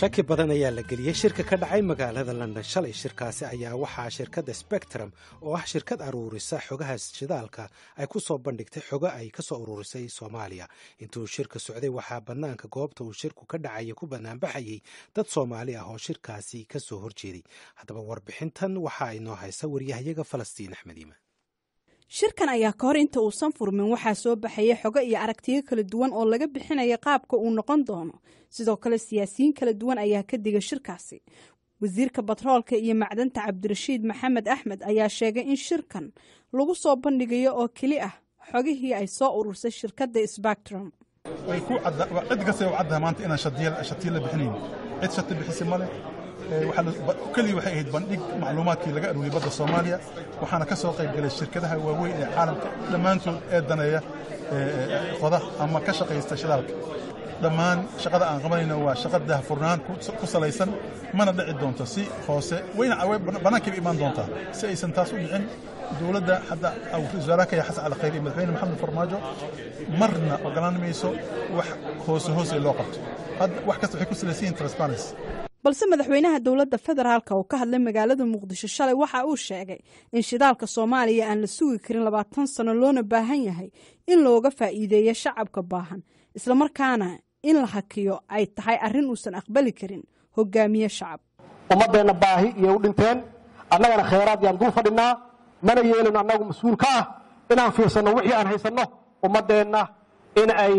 Shaki badan ayaa la geliyey shirka ka dhacay magaalada London shalay. Shirkaasi ayaa waxaa shirkadda Spectrum, oo ah shirkad aruurisa xogaha shidaalka, ay ku soo bandhigtay xogo ay ka soo ururisay Soomaaliya. Intuu shirka socday, waxaa bannaanka goobta uu shirku ka dhacaya ku banaanbaxayay dad Soomaali ah oo shirkaasi ka soo horjeeday. Haddaba, warbixintan waxa inoo haysa waryahayaga Falastiin Axmed Iimaan. Shirkan ayaa ka hor inta uusan furmin waxaa soo baxayay xogo iyo aragtiyo kala duwan oo laga bixinaya qaabka uu noqon doono. Sidoo kale, siyaasiyiin kala duwan ayaa ka digay shirkaasi. Wasiirka batroolka iyo macdanta, Cabdirashiid Maxamed Axmed, ayaa sheegay in shirkan lagu soo bandhigayo oo keli ah xogihii ay soo urursay shirkadda Spectrum. Cid kasta u caddaha maanta inaan shatiyo la bixinayn. Cid shati bixisi ma leh. Keliya waxay ahayd bandhig macluumaadkii laga aruuriyey badda Soomaaliya, waxaana ka soo qayb galay shirkadaha waaweyn ee caalamka dhammaantood ee daneeya qoda ama ka shaqaysta shidaalka. Dhammaan shaqada aan qabanayno waa shaqa daahfurnaan ku salaysan, mana dhici doonto si hoose, bannaankayba imaan doontaa. Si aysan taas u dhicin, dowladda hadda wasaaraha ka yahay, Xasan Cali Khayr, iyo Madaxweyne Maxamed Farmaajo, marna ogolaan mayso wax hoose hoose loo qabto. Hadda wax kasta waxay ku salaysan yihiin transparency. Balse madaxweynaha dowladda federaalka oo ka hadlay magaalada Muqdisho shalay waxa uu sheegay in shidaalka Soomaaliya aan la sugi karin 20 sano, loona baahan yahay in looga faa'iideeyo shacabka baahan, islamarkaana in la hakiyo ay tahay arrin uusan aqbali karin hogaamiye shacab. Ummaddeenna baahi iyo u dhinteen, annagana khayraad yaan dul fadhinaa. Mana yeelino annagu mas-uul ka ah inaan fiirsanno wixii aan haysanno ummaddeenna in ay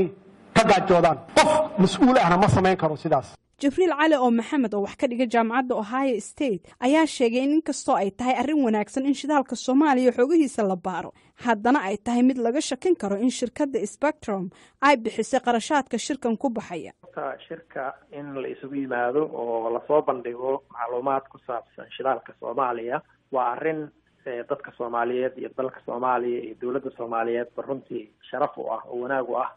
ka gaajoodaan. Qof mas-uul ahna ma samayn karo sidaas. Jibriil Cali oo Maxamed, oo wax ka dhiga jaamacadda Ohio State, ayaa sheegay in inkastoo ay tahay arrin wanaagsan in shidaalka Soomaaliya xogihiisa la baaro, haddana ay tahay mid laga shakin karo in shirkadda Spectrum ay bixisay qarashaadka shirkan ku baxaya. Shirka in la isugu yimaado oo lasoo bandhigo macluumaad ku saabsan shidaalka Soomaaliya waa arrin dadka Soomaaliyeed iyo dalka Soomaaliya iyo dowladda Soomaaliyeedba runtii sharaf u ah oo wanaag u ah,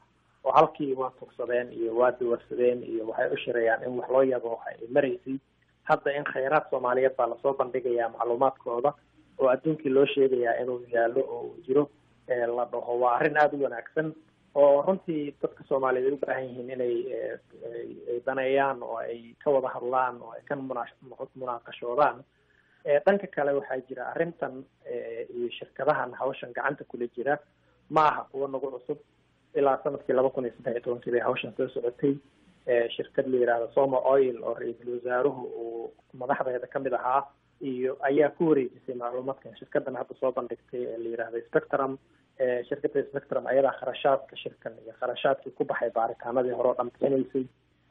oo halkii waa tugsadeen iyo waa dawarsadeen iyo waxay u shirayaan in wax loo yabo ay maraysay. Hadda in khayraad Soomaaliyeed baa lasoo bandhigayaa macluumaadkooda oo adduunkii loo sheegayaa inuu yaallo oo uu jiro la dhaho, waa arrin aada u wanaagsan oo runtii dadka Soomaaliyeed ay u baahan yihiin inay ay daneeyaan oo ay ka wada hadlaan oo ay ka munaaqashoodaan. Dhanka kale, waxaa jira arrintan iyo shirkadahan hawshan gacanta kula jira ma aha kuwo nagu cusub. Ilaa sanadkii 2013-kii bay hawshan soo socotay. Shirkad la yidhaahdo Soma Oil, oo ra-iisul wasaaruhu uu madaxdeeda ka mid ahaa iyo ayaa ku wareejisay macluumaadkan shirkadan hadda soo bandhigtay ee la yidhaahdo Spectrum. Shirkadda Spectrum ayadaa kharashaadka shirkan iyo kharashaadkii ku baxay baaritaanadii hore oo dhan bixinaysay.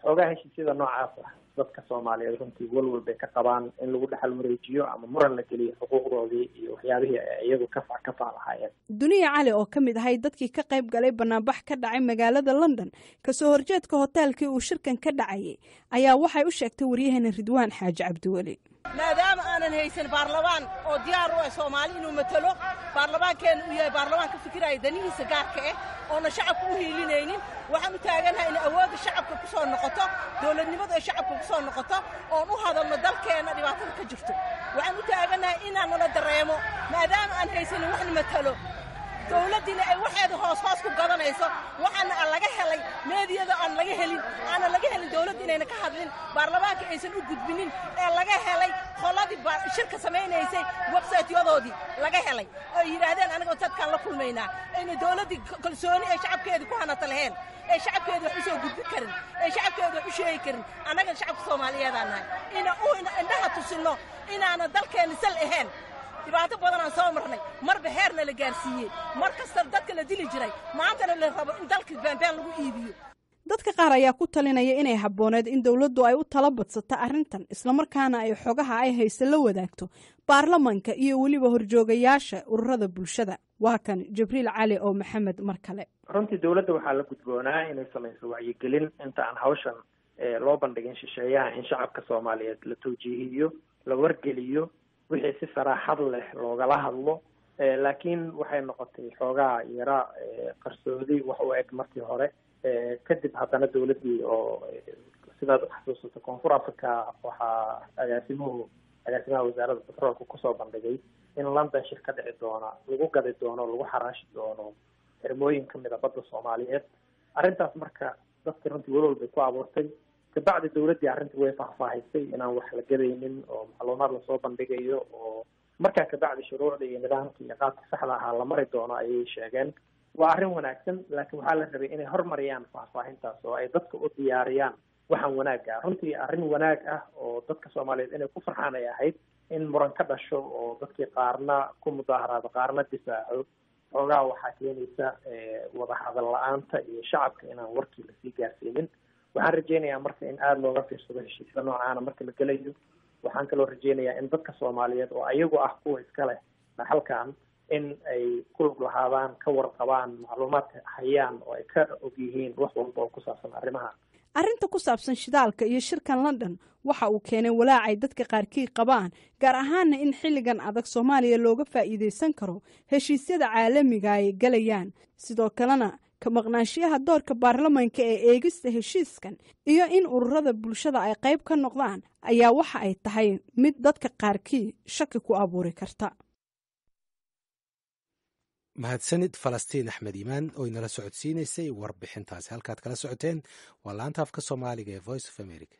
Xoogaha heshiisyada noocaas ah dadka Soomaaliyeed runtii walwal bay ka qabaan in lagu dhexal wareejiyo ama muran la geliyo xuquuqdoodii iyo waxyaabihii ay iyagu kafa lahaayeen. Duniya Cali, oo ka mid ahay dadkii ka qayb galay banaanbax ka dhacay magaalada London kasoo horjeedka hoteelkii uu shirkan ka dhacayay, ayaa waxay u sheegtay waryaheena Ridwaan Xaaji Cabdiweli. Maadaama aanan haysan baarlamaan oo diyaar u ah Soomaali inuu matalo, baarlamaankeenna uu yahay baarlamaan ka fikiraya danihiisa gaarka ah oona shacabka u hiilinaynin, waxaan u taaganahay in awoodda shacabka ku soo noqoto, dowladnimadu ay shacabka ku soo noqoto, oon u hadalno dalkeenna dhibaatada ka jirto. Waxaan u taaganahay inaan nala dareemo, maadaama aan haysanin waxna matalo, dowladdiina ay waxeeda hoos hoos ku gadanayso. Waxaana aan laga helay meediyada aan laga helin, aanan laga helin dowladda inayna ka hadlin, baarlamaanka aysan u gudbinin, ee laga helay qoladii shirka samaynaysay website-yadoodii laga helay, oo yidhaahdeen anagoo dadkaan la kulmaynaa, ayna dowladdii kalsooni ay shacabkeedii ku hanata laheen, ee shacabkeedi wax u soo gudbin karin, ee shacabkeedi wax u sheegi karin. Annagan shacabka Soomaaliyeedaan nahay ina u indhaha tusinno inaanan dalkeenna sal ahayn. Dhibaato badanaan soo marnay, marba heerna la gaarsiiyey, mar kasta dadka la dili jiray, maantana la rabo in dalka baanbaan lagu iibiyo. Dadka qaar ayaa ku talinaya inay habbooneed in dowladdu ay u tala badsato arrintan, islamarkaana ay xogaha ay hayse la wadaagto baarlamanka iyo weliba horjoogayaasha ururada bulshada. Waa kan Jibriil Cali oo Maxamed mar kale. Runtii dowladda waxaa la gudboonaa inay samayso wacyigelin inta aan hawshan loo bandhigin shisheeyaha, in shacabka Soomaaliyeed la tawjiihiyo, la wargeliyo, wixii si saraaxad leh loogala hadlo. Laakiin waxay noqotay xoogaa yara qarsoodi wax u eg markii hore. Kadib haddana dowladdii oo sidaad xasuusato Koonfur Africa waxaa agaasimaha wasaaradda batroolka kusoo bandhigay in London shir ka dhici doona lagu gadi doono, lagu xaraashi doono xirmooyin kamid a badda Soomaaliyeed. Arrintaas marka dadka runtii walwal bay ku abuurtay. Kabacdi dowladdii arrintii way faahfaahisay inaan wax la gadaynin oo macluumaad lasoo bandhigayo, oo markaa kabacdi shuruucda iyo nidaamka iyo qaabka saxda ahaa la mari doono ayay sheegeen. Waa arrin wanaagsan, laakiin waxaa la rabay inay hormariyaan faahfaahintaas oo ay dadka u diyaariyaan waxaan wanaag ah. Runtii arrin wanaag ah oo dadka Soomaaliyeed inay ku farxaan ay ahayd in muran ka dhasho oo dadkii qaarna ku mudaaharaado, qaarna difaaco. Xoogaa waxaa keenaysa wada hadal la-aanta iyo shacabka inaan warkii lasii gaarsiinin. Waxaan rajeynayaa marka in aada looga fiirsado heshiisya noocaana marka la gelayo. Waxaan kaloo rajeynayaa in dadka Soomaaliyeed oo ayagu ah kuwa iska leh dhaxalkan in ay ku lug lahaadaan, ka warqabaan, macluumaadka hayaan oo ay ka og yihiin wax walba oo ku saabsan arrimaha. Arrinta ku saabsan shidaalka iyo shirkan London waxa uu keenay walaacay dadka qaarkii qabaan, gaar ahaana in xilligan adag Soomaaliya looga faa'iidaysan karo heshiisyada caalamiga ay galayaan. Sidoo kalena ka maqnaanshiyaha doorka baarlamanka ee eegista heshiiskan iyo in ururada bulshada ay qayb ka noqdaan ayaa waxa ay tahay mid dadka qaarkii shaki ku abuuri karta. Mahadsanid Falastiin Axmed Iimaan oo inala socodsiinaysay warbixintaasi. Halkaad kala socoteen waa laanta afka Soomaaliga ee Voice of America.